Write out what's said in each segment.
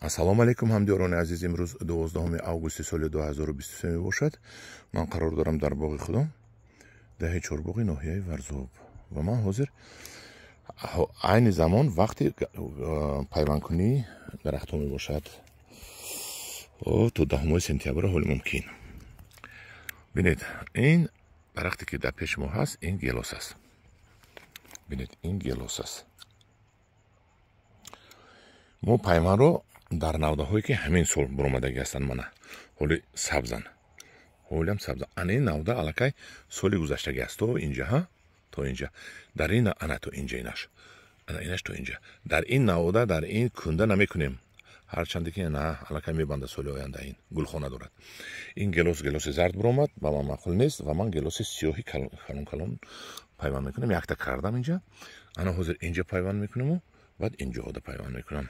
Ассалому алайкум ҳамдиёрони азиз. Имрӯз 12 августи соли 2023 мебошад. Ман қарор дорам дар боғи худам, даҳи Чорбоғи ноҳияи Варзоб, ва ман ҳозир айни замон вақти пайвандкунии дарахтҳо мебошад. То 10 сентябр ҳоли мумкин. Бинед, ин дарахте ки дар пеши мо ҳаст, ин гелос аст. Бинед, ин гелос аст. Мо пайвандро дар навдаҳое ки ҳамин сол буромадагӣ ҳастанд, мана ҳоли сабзан, ҳолиам сабзан. Ана ин навда аллакай соли гузаштагӣ аст, то инҷа, ҳа, то инҷа. Дар ин ана то инҷа инаш, ана инаш то инҷа. Дар ин навда, дар ин кунда намекунем, ҳарчанде ки на аллакай мебанда соли оянда ин гулхона дорад. Ин гелос гелоси зард буромад, ба ман маъқул нест ва ман гелоси сиёҳи калон калон пайванд мекунам. Якта кардам инҷа, ана ҳозир инҷа пайванд мекунаму баъд инҷоҳода пайванд мекунам.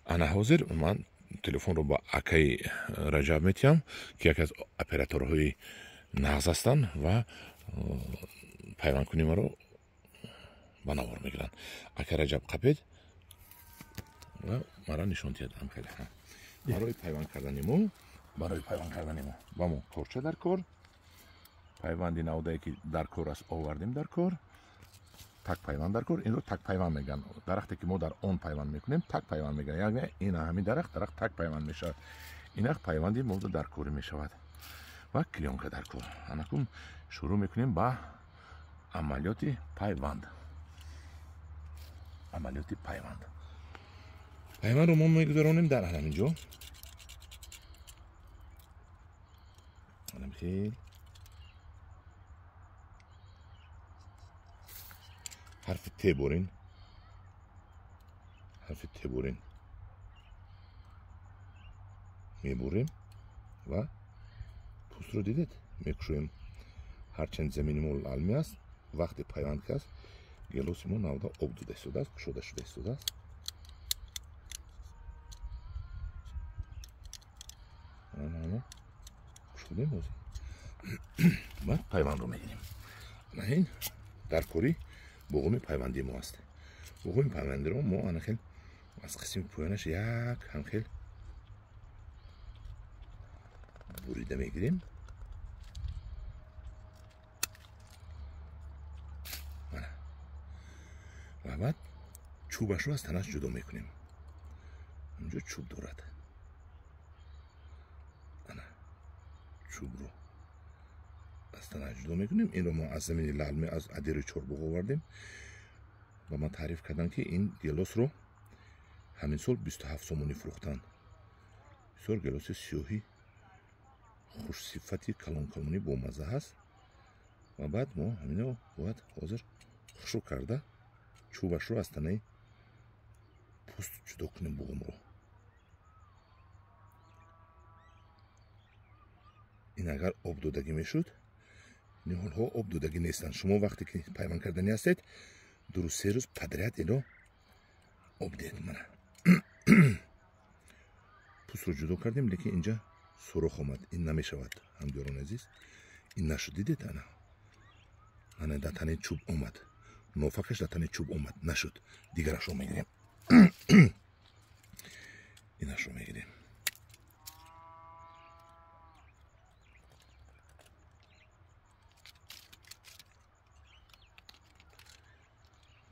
Ана ҳозир ман телефонро ба акаи Раҷаб метиҳам, ки яке аз операторҳои нағз ҳастанд ва пайвандкунии маро ба навор мегиранд. Ака Раҷаб, қапед ва мара нишон диҳед. Барои пайванд кардани мо, барои пайванд кардани мо ба мо корча дар кор, пайванди навдае ки дар кор аст овардем дар кор, так пайванд дар кор. Инро так пайванд мегӯянд. Дарахте ки мо дар он пайванд мекунем, так пайванд мегӯянд. Яъне ин ҳамин дарахт так пайванд мешавад. Инак пайванди мо дар корӣ мешавад ва клеёнка дар кор. Анакун шурӯъ мекунем ба амалиёти пайванд. Амалиёти пайванд. Пайвандро мо мегузаронем дар ҳамин ҷо. Хел ҳарфи Т бурин, ҳарфи Т бурин мебурем ва пӯстро дидед мекушоем. Ҳарчанд замини мо лалми аст, вақте пайванд ки аст, гелоси мо навда об дода истодааст, кушода шуда истодааст. Кушодем ҳозир. Баъд пайвандро мегирем. Ана ин дар кори буғуми пайвандии мо аст. Буғуми пайвандиро мо ана хел аз қисми поёнаш як ҳамхел бурида мегирем. Ва баъд чӯбашро аз танаш ҷудо мекунем. Инҷо чӯб дорад. Ана чӯбро аз танаш ҷудо мекунем. Инро мо аз замини лалме, аз адири Чорбоғ овардем ва ман таъриф кардам, ки ин гелосро ҳамин сол 27 сомонӣ фурӯхтанд. Бисёр гелоси сиёҳи хушсифати калонкалонӣ бомазза ҳаст. Ва баъд мо ҳамино бояд ҳозир хушрӯ карда чӯбашро аз танаи пӯст ҷудо кунем, буғумро. Ин агар об додагӣ мешуд, ниҳолҳо об додагӣ нестанд. Шумо вақте ки пайванд карданӣ ҳастед, ду рӯз се рӯз подряд инро об диҳед. Мана пӯстро ҷудо кардем, лекин инҷа сурох омад. Ин намешавад, ҳамдиёрони азиз. Ин нашуд, дидед? Ана ана дар танаи чӯб омад, нофакаш дар танаи чӯб омад, нашуд. Дигарашро мегирем, инашро мегирем.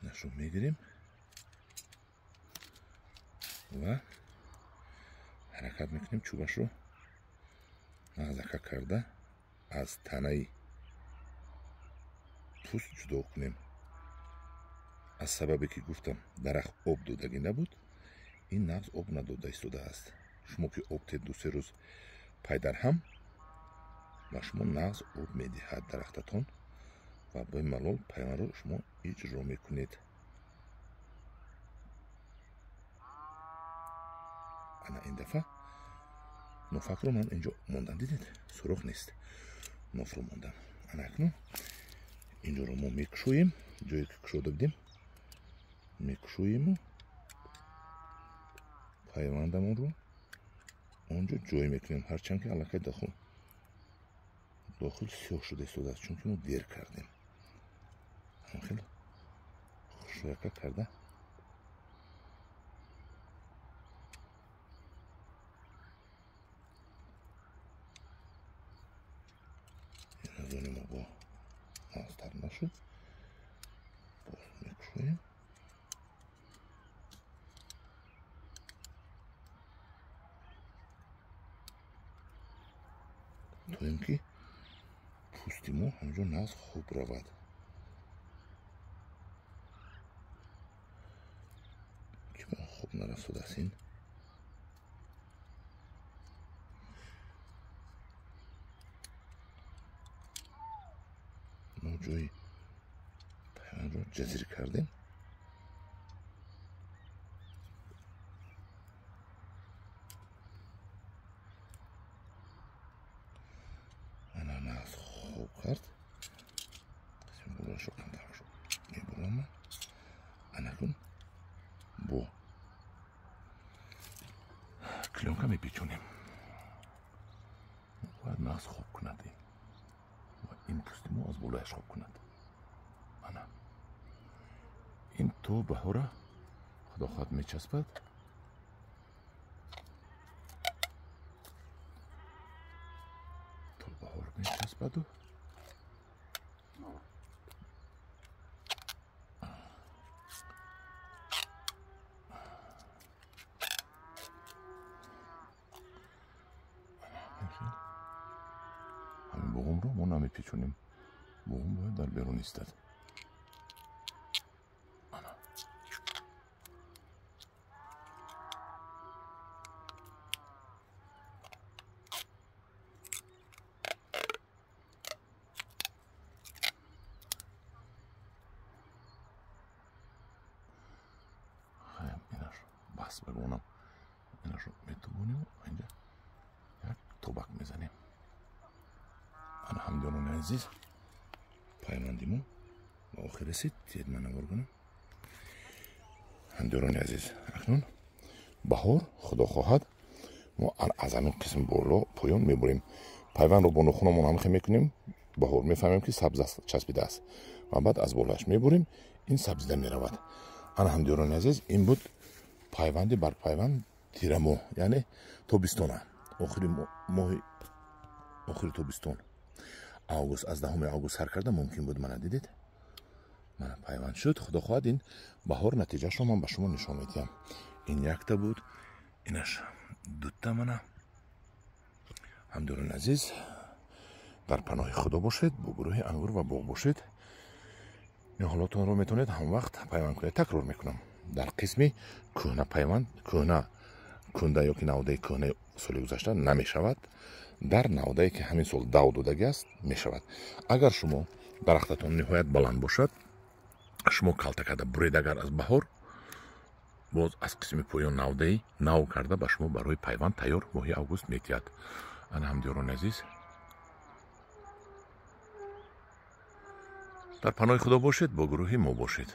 Инашро мегирем ва ҳаракат мекунем чӯбашро нағзака карда аз танаи пӯст ҷудо кунем. Аз сабабе ки гуфтам дарахт об додагӣ набуд, ин нағз об надода истодааст. Шумо ки об тед ду се рӯз пайдарҳам, ба шумо нағз об медиҳад дарахтатон ва бемалол пайвандро шумо иҷро мекунед. Ана ин дафъа нофакро ман инҷо мондам, дидед? Сурох нест, нофро мондам. Ана акнун инҷоро мо мекушоем, ҷое ки кушода будем мекушоему пайвандамонро онҷо ҷой мекунем. Ҳарчанд ки аллакай дохил сиёҳ шуда истодааст, чунки мо дер кардем. Ҳамхел хушрӯяка карда мо бо нозтар нашуд, боз мекушоем. То ин ки пӯсти мо ҳамҷо нағз хуб равад. Ки мо хуб нарасудааст ин. Мо ҷои пайвандро ҷазир кардем. Ана нағз хуб кард. Қисми болоашро камтарашро мебурам. Анакун бо клёнка мепечонем. Бояд нағз хуб кунад ин. Ва ин пӯсти мо аз болояш хуб кунад. Ана ин то баҳора худо хоҳад мечаспад. То баҳор мечаспаду ҳамин буғумро мо намепечонем. Буғум бояд дар берун истад. Ана хаям инаш бас бигонам. Инашро метубонем, инҷа як тобак мезанем. Ана ҳамдиёрони азиз, пайванди мо ба охир расид. Тиед ман навор кунам. Ҳамдиёрони азиз, акнун баҳор худо хоҳад мо аз ҳамин қисм боло поён мебурем. Пайвандро бо нохунамон ҳамхе мекунем. Баҳор мефаҳмем ки сабз аст, часпидааст ва баъд аз болояш мебурем, ин сабзида меравад. Ана ҳамдиёрони азиз, ин буд пайванди баргпайванд тирамоҳ, яъне тобистона, охири моҳи охири тобистон, август, аз 10 август сар карда мумкин буд. Мана дидед, мана пайванд шуд. Худо хоҳад ин баҳор натиҷаашро ман ба шумо нишон медиҳам. Ин якта буд, инаш дута. Мана ҳамдиёрони азиз, дар паноҳи худо бошед, бо гурӯҳи ангур ва боғ бошед. Ниҳолотонро метавонед ҳамвақт пайванд кунед. Такрор мекунам, дар қисми кӯҳна пайванд, кӯҳна кунда ё ки навдаи кӯҳнаи соли гузашта намешавад. Дар навдае ки ҳамин сол дав додагӣ аст мешавад. Агар шумо дарахтатон ниҳоят баланд бошад, шумо калта карда буред, агар аз баҳор боз аз қисми поён навдаи нав карда ба шумо барои пайванд тайёр моҳи август метиҳад. Ана ҳамдиёрони азиз, дар паноҳи худо бошед, бо гурӯҳи мо бошед.